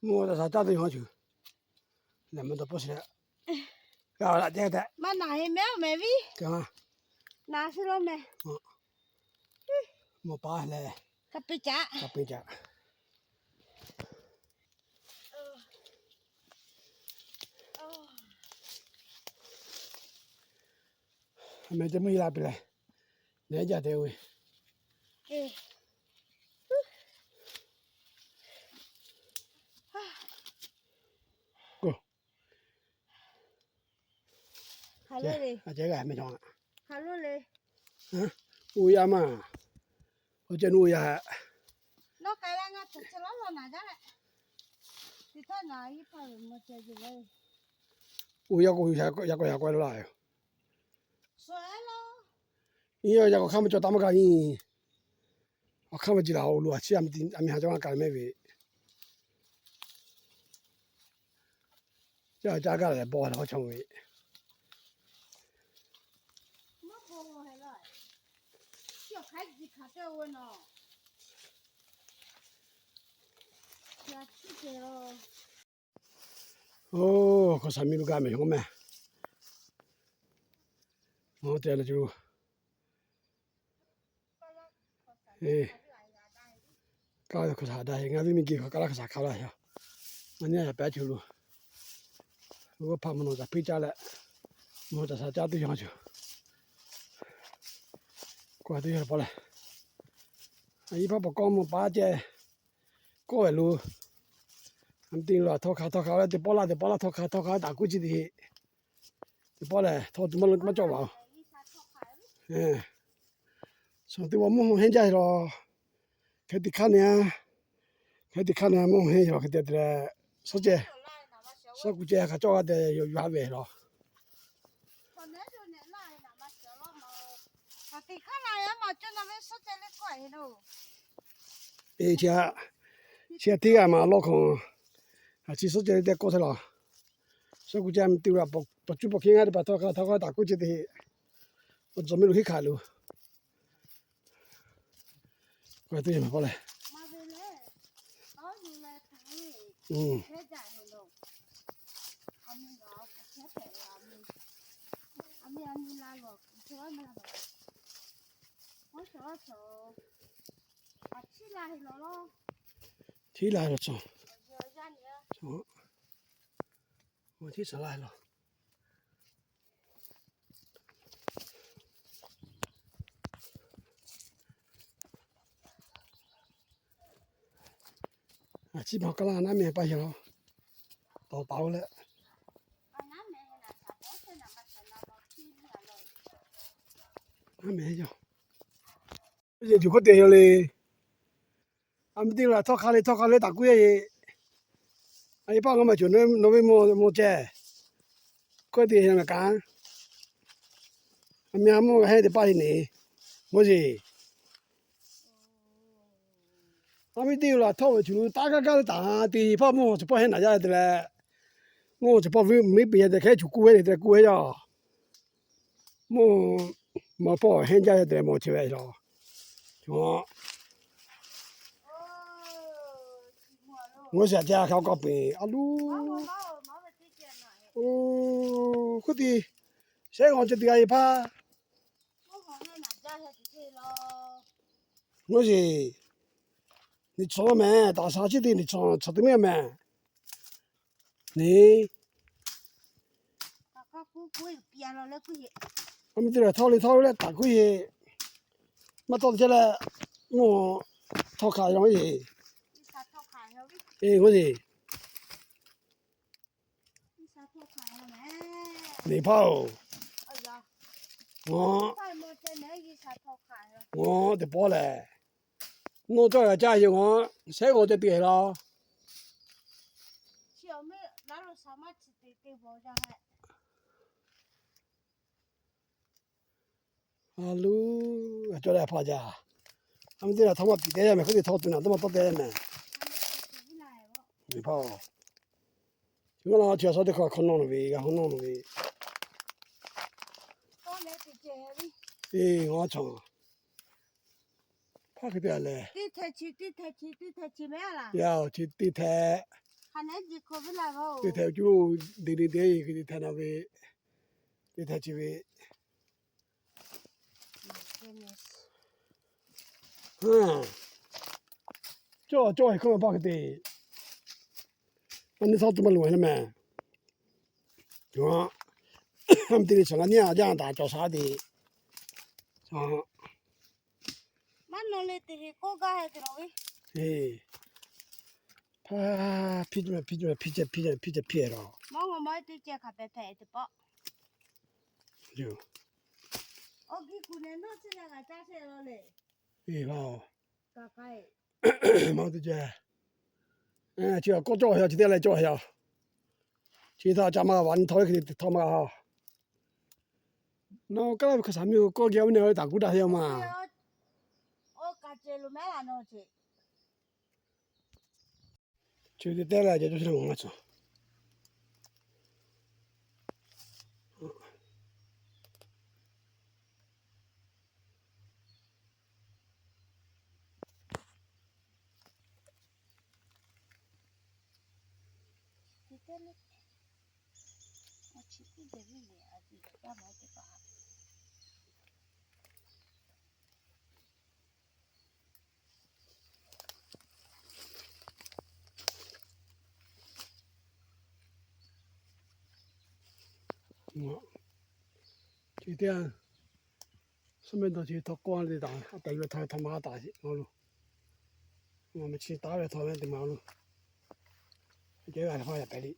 Mvuhˇ taˍ shaˍ caˇ tuˬ yoˬ a shuˍ. Lehˬ mvuhˇ taˍ pawˆ shiˍ leh, g'a laꞈ jehˇ tehꞈ. Maˇ naˍ he mehˉ mehˍ viˉ. Naˍ suh lo mehˍ. Mvuhˇ paˍ lehˬ, ka pe caꞈ. Mehˬ ceh mvuhˇ yi la piˇ leh, nehˉ jaˇ te ve. Ceh g'a meh cawˬ. Oˇ yaˇ maˇ, oˇ ceh nuˇ oˇ yaˇ. Oˇ yaˇ k'o, yaꞈ k'aw yaꞈ k'aw la yoˬ. Iˉ yaˇ k'o hk'aˇ maˇ cawˬ taˍ maˇ kaꞈ nyi. Awˬ hk'aˇ maˇ ji laˬ, awˬ lo a ciˉ a miˇ ha cawˬ maˇ kaꞈ mehˉ ve. Caˇ caˇ gaˇ leh bawˆ leh hawˉ chawˇ ve. Oˇ, hk'aw shaˍ miˇ lo gaˇ mehˍ hawˉ mehˍ. Mawˬ te a le cuˇ. Kaˇ hk'aw shaˍ daꞈ heˆ, ngaˬ viˉ miˇ geh hk'aw kaˇ laˇ hk'aw shaˍ hk'a laˇ yaˇ. Maˇ nyi yaꞈ pehˉ cuˇ lo. G'uˇ hpaˇ mvuhˇ naw caˍ piˇ caˇ leh, mvuhˇ taˍ shaˍ caˇ tuˬ yoˬ a shuˍ. Kawˆ tuˬ yoˬ pawˆ lehˬ, a yehˬ hpaˇ paw kawˆ mvuhˇ paˍ ceh kawˆ ve lo. A miˇ teˇ lo a htawˇ hk'a htawˇ hk'a leh teˇ pawˆ laˇ teˇ pawˆ laˇ htawˇ hk'a htawˇ hk'a taꞈ kuˉ ciˇ te heˆ. Teˇ pawˆ lehˬ htawˇ tuˬ maˇ cawˬ vaˬ. Suhˍ teˇ pawˆ mvuhˇ hehnˇ jaˇ lawˬ. Hk'e te hk'aˇ na, hk'e te hk'aˇ na mvuhˇ hehnˇ lawˬ hk'e te te leh, suhˉ ceh, suhˉ kuˬ ceh hk'a cawˇ g'a te yoˬ, yuˬ haꞈ ve lawˬ. Eˬ, chi a, chi a teˇ g'aˇ maˬ lawˇ hk'aw, a chi suhˉ ceh le tehꞈ kawˆ te lawˬ. Suhˉ kuˬ ceh a miˇ teˇ g'aˇ paˍ cuˇ paˍ hkiˇ ngaˇ teˇ hpaˍ htawˇ hk'a htawˇ hk'a taꞈ kuˉ ceh te heˆ. Awˬ tcuhˍ miˇ lo hiˉ hkanˍ lo. K'o teˇ maˬ pawˆ lehˬ, hteˇ la lawˬ cawˬ. Hteˇ la lawˬ. A ciˉ ma kaˇ laˇ naˉ mehˍ pa yaw. Tawˍ taˍ oˬ leh, naˉ mehˍ yaw. Yeˬ juˬ hkawˇ te yaw le. A miˇ teˇ g'aˇ htawˇ hk'a le htawˇ hk'a le taꞈ kuˉ yaˇ e. A yehˬ paˇ ngaˇ maˬ cawˬ, nawˬ ve mawˬ ceh. Hkawˇ te yaw ngaˬ kaꞈ, a miˇ ha mawˇ g'a hehnˇ te paˇ le ne. Mawˇ yeˬ. A miˇ teˇ g'aˇ htawˇ ve cuˬ lo taˇ gaˇ gaˇ le taꞈ te yehˬ paˇ mawˇ chi pawˆ hehnˇ naˍ jaˇ te leh, mawˇ chi pawˆ ve miˉ peꞈ yaˇ te hkehˉ cuˬ kuˉ ve te kuˉ ve yaˇ. Mawˇ, mawˇ pawˆ hehnˇ jaˇ yaˇ te leh mawˬ chehˇ ve lawˬ. Mawˇ shiˍ a ceh a hk'a k'awꞈ peꞈ a luˬ. Oˇ, hk'oˆ te, shehˉ g'aw ceh te g'a yehˬ paˇ. Mawˇ yeˬ. Neˬ chaw mehˍ, taꞈ shaˍ ciˉ te neˬ chaw, chaw te mehˍ mehˍ. Neˬ, a miˇ teˇ g'aˇ htawˇ le htawˇ leh taꞈ kuˉ yeˬ. Maˇ tawˆ te chehˇ leh, mawˇ htawˇ hk'aˬ yaw yeˬ. Eˬ, g'oˇ yeˬ. Neˬ hpaˇ oˬ. Aw, teˇ pawˆ lehˬ, nawˬ cawˇ g'a caˇ yeˬ g'aw, shehˉ g'aw ceh te lawˬ. A luˬ, a cawˇ leh hpaˇ jaˇ. A miˇ teˇ g'aˇ htawˇ maˇ piˍ te yaˇ mehˍ, hk'oˆ teˇ htawˇ tuˬ naˬ dawˇ maˇ tawˆ te yaˇ mehˍ. Neˬ hpaˇ oˬ. Chi ma la chi a shaw teˇ hk'aw hk'aw nawˇ lo ve, g'a hawˉ nawˇ lo ve. Eˬ, g'a chaw. Hpaˇ hk'e te a lehˬ, yaˇ oˬ, chi teˇ htehꞈ. Teˇ htaiꞈ cuˇ lo de de de, teˇ htaiꞈ na ve, teˇ htaiꞈ chi ve, cawˇ cawˇ hk'aˇ maˇ paˇ hk'e te, a nyi htawˇ tuˬ maˇ loꞈ e la mehˍ. Teˇ ve chaw ngaˬ nyi a jaˇ taˍ cawˬ shaˍ te. Maˇ naw le te he k'oˆ gaˇ he te la ve. Hpaˇ hpiˇ ceh hpiˇ ceh hpiˇ ceh hpiˇ ceh hpiˇ ceh hpiˇ e la. Maˇ ngaw maˇ teˇ ceh hk'aˬ hpehꞈ hpehꞈ te paˆ. Awˬ ki kuˬ nehˬ nawˇ chehˇ la kaꞈ caˇ chehˇ la le. Maˇ teˇ ceh, chi kawˆ cawˇ a yaˇ chi teˇ leh cawˇ a yaˇ. Chi htaꞈ ca maˇ g'a vaꞈ nyi htawˇ ve hk'e te htawˇ maˇ g'a. Nawˬ kaˉ laˇ ve hk'a shaˍ miˇ kawˆ geh a ve nehˬ ve taˍ kuˉ daꞈ te maˇ. Chi te teˇ leh cawˇ cawˇ chi le maˇ tcuh. Chi teˇ, suhˉ mehˆ dawˇ chi htawˇ kawˆ le taˍ, a tehꞈ yuˬ htawˇ htawˇ maˇ g'a taˍ sheˍ ma lo. Ngaˬ meh chi taˍ ve htawˇ meh te ma lo. Jehˇ g'a leh hawˉ yaꞈ pehꞈ le.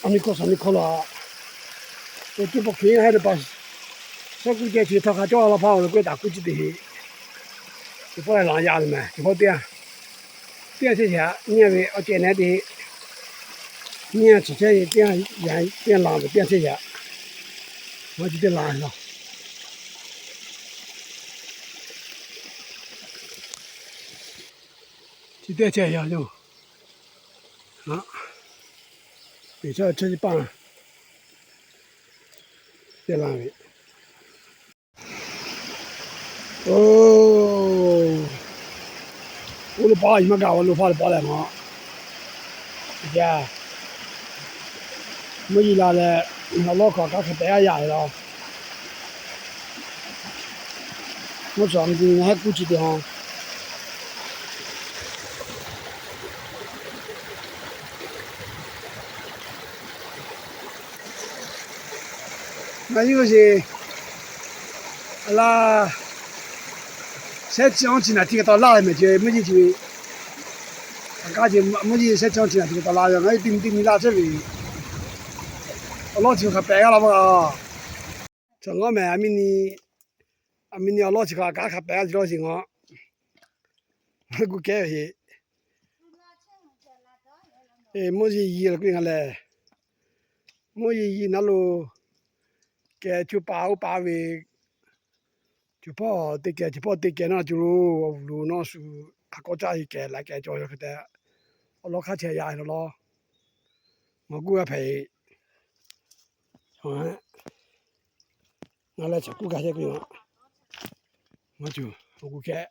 A miˇ hkawˇ shaˍ miˇ hkawˇ la, teˇ pawˆ hk'e haˉ te pa, shaˉ kuˇ ceh chi htawˇ hk'a cawˇ la hpaˇ awˬ le k'oˆ taˍ kuˉ chi te heˆ. Chi pawˆ lehˬ laꞈ yaˇ le mehˍ, chi pawˆ teˇ, teˇ yanˇ chehˇ yaꞈ nyi ve awˬ ceh nehˬ te heˆ. Nyi chi chehˇ ve teˇ yanˇ, teˇ yanˇ la ve teˇ yanˇ chehˇ yaꞈ. Maˇ chi teˇ la la. Chi teˇ chehˇ yaꞈ yoˬ. Teˇ chehˇ chehˇ paˇ teˇ la ve. Oˇ, oˇ lo paˇ a maˇ gaˬ, oˇ lo paˇ lo paˇ leh maˇ. Mvuhˇ yeˬ la leh, awˬ lawˉ hk'aw kanˉ hk'a pehꞈ a yaˇ ve la. Mvuhˇ cawˬ mvuhˇ yeˬ haˉ kuˉ chi te ha. Ngaˬ hui ve sheˍ, a laˇ, shehˉ chi awˇ chi naˬ ti ka taw laˇ ve mehˍ ce mvuhˇ yeˬ chi ve. A kaˉ ce mvuhˇ yeˬ shehˉ chi awˇ chi naˬ ti ka taw laˇ ve, ngaˬ hui teˇ nyi teˇ nyi laˇ chehˇ ve. Awˬ lawˉ chi hk'a pehꞈ g'a la maˇ g'a. Chaw ngaˬ mehˍ a miˇ ni, a miˇ ni awˬ lawˉ chi hk'a kaˉ hk'a pehꞈ g'a ce lawˇ sheˍ ngaˬ. Gu kehˉ ve sheˍ. Mvuhˇ yeˬ yi la k'oˆ ve ngaˬ lehˬ, mvuhˇ yeˬ yi naˉ lo kehˬ co pa oˇ pa ve, co hpawˇ teˇ kehˬ, co hpawˇ teˇ kehˬ naˉ cu lo, awˬ vuˬ lo nawˇ shu hk'a kawˆ caˇ e kehˬ la kehˬ cawˬ yaw hk'e te, awˬ lawˉ hk'aˇ chehˇ yaˇ law. Ngaˬ kuˇ g'a hpehꞈ e. Ngaˬ leh chaw kuˇ gaˬ chehˇ k'oˆ ve, ngaˬ cuˬ awˬ gu kehˉ.